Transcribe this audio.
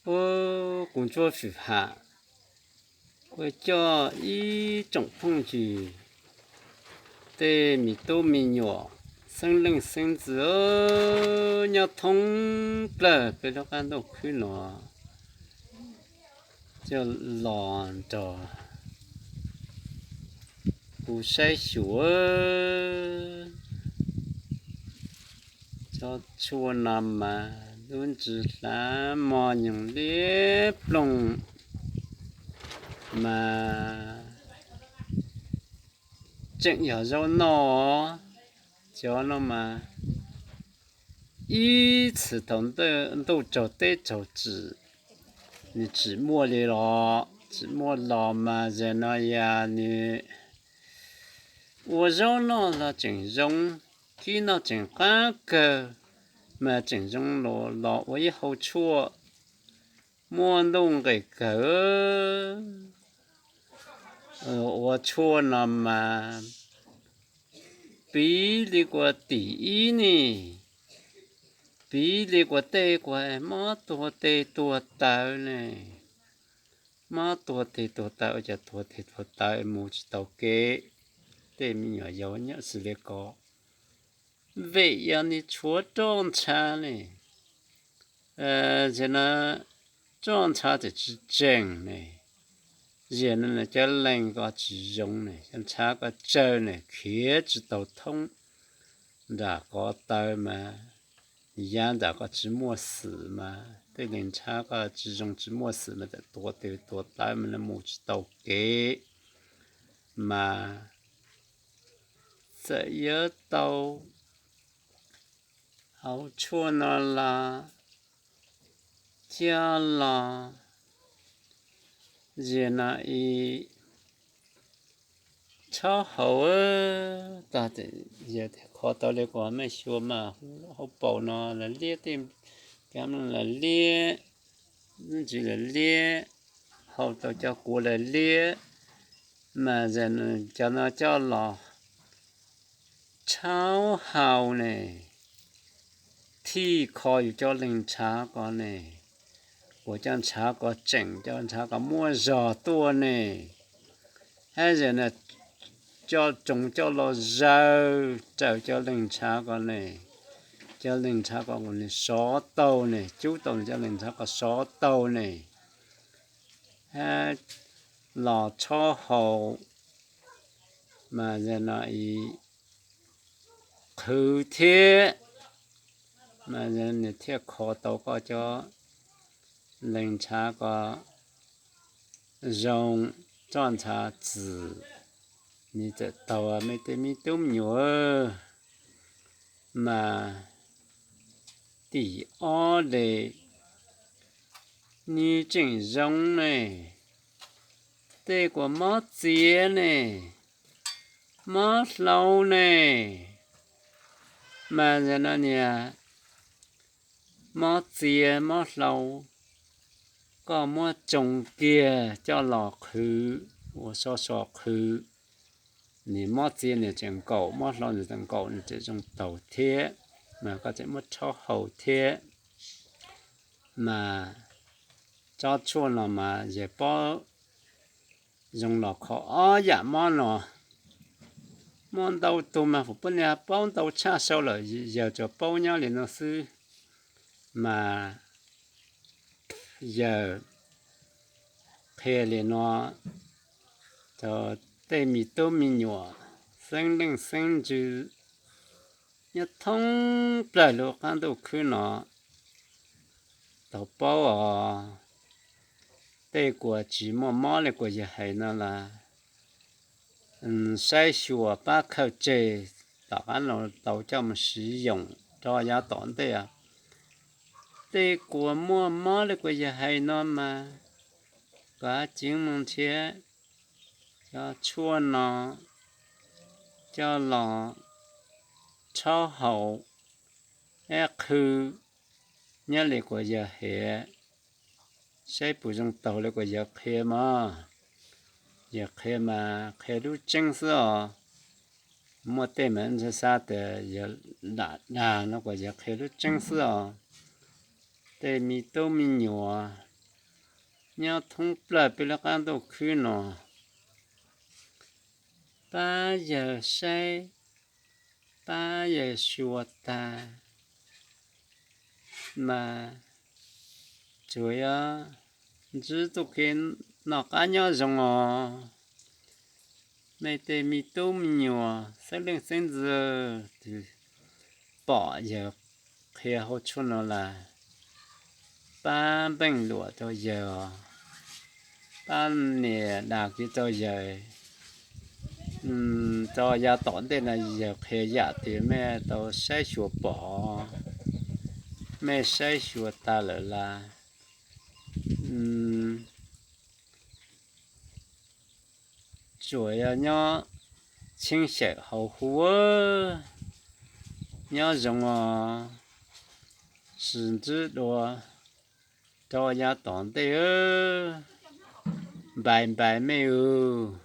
Ub, kuv Ntsuab Fwm Ham, kuv coj ib tsoom phooj ywg, tej me tub me nyuam, xeeb leej xeeb ntxwv nyob thoob plaws peb lub qab ntuj khwb no, coj los nrog kuv saib xyuas. Cov tshuaj no mas lub ntsws hlav mos nyoos liab ploog mas tseem yog zaub noj. Cov no mas ib txhis thaum ntuj tsaus teb tsaus tsim, nws tsim muaj li los, tsim muaj los mas zem no yog nws ua zaub noj los tseem zoo, kib noj tseem qab kawg, mas tseem zoo los ua ib hau tshuaj muaj ntuj nqis kawg. Ua tshuaj no mas piv li kuas tim ib ne, piv li kuas tej kuas mob tuag tes tuag taw ne, mob tuag tes tuag taw, ua cas tuag tes tuag taw mus tsis tau kev. Tej me nyuam yaus nyob xws li ko, vim yog nws tshuav roj ntsha ne, zem no roj ntsha tseem tsis tseem ne, zem no cov lees ko tsis zoo ne, cov ntshav ko tsawg ne, khiav tsis tau thoob, nram ko taw mas, yav nram ko tsis muaj xwm mas, tej lees ntshav ko tsis zoo tsis muaj xwm mas txawm tuag tes tuag taw mas mus tsis tau kev, mas txawm yuav tau hau tshuaj no los coj los, zem no ib txhob haus, tag yog tias kho tau li kuas mej xyuas mas hauv paus no lawv liab tej, cov mloog lawv liab, lub ntsws lawv liab, hau tau cov kuav lawv liab, mas cov no coj los txhob haus ne, thiaj kho yus cov lees ntshav ko ne, ua cov ntshav ko tseem, cov ntshav ko muaj zog tuaj ne. Hab zem no coj tsoos coj los zawg raws cov lees ntshav ko ne, cov lees ntshav ko nws sov tau ne, cub tau nws cov lees ntshav ko sov tau ne, hab los txhob haus, mas zem no ib qhwv thiab, mas nws thiaj kho tau koj cov lees ntshav ko zoo, roj ntshav txwm, nws txawm taug mej tej me tub me nyuam. Mas tim ob le, nws tseem zoo ne, tej kuas mob txiav ne, mob hlau ne, mas zem no niag mob txiav mob hlau, koj muab tsoo kiag coj los qhwv, ua so so qhwv, nws mob txiav nws tseem nkaum, mob hlau nws tseem nkaum, nws tseem zoo taug thiab, mas koj tseem muab rhaub haus thiab. Mas tsob tshuaj no mas yawg paub zoo los kho ob yam mob no. Muaj ntau tug mas puas pub niag paub ntau tshaj sau lawm, yawg tsuas paub nyob li no xwb. Mas yawg qhia li no rau tej me tub me nyuam, xeeb leej xeeb ntxwv nyob thoob plaws lub qab ntuj khwb no tau paub os. Tej kuas tsis muaj mob li kuas yawg hais no las, saib xyuas pab khaws tseg, tom qab no tau coj mus siv yoos rau yav tom ntej. Tej kuas muaj mob li kuas yawg hais no mas, koj ceev mus nrhiav cov tshuaj no coj los rhaub haus, eb qhwv, nyob li kuas yawg hais, saib puas zoo taug li kuas yawg qhia mog. Yawg qhia mas qhia lub tseeb xwb os. Muaj tej mas ntshai xav tias yawg lam dag no, kuas yawg qhia lub tseeb xwb os. Tej me tub me nyuam nyob thoob plaws peb lub qab ntuj khwb no. Pab yawg saib, pab yawg xyuas tag, mas tsuas yog ntsib txoj kev noj qab nyob zoo os. Nej tej me tub me nyuam xeeb leej xeeb ntxwv twg pom yawg qhia hauv tshuaj no lawm, pab npeej luam rau yawg os, pab nias dag kiv rau yawg. Rau yav tom ntej no yawg qhia yam twg mej tau saib xyuas pom, mej saib xyuas tag lawm las, tsuas yog nyob tsheej xyaem hauv huv, nyob zoo os, sib ntsib dua rau yav tom ntej. Npais npais mej ub.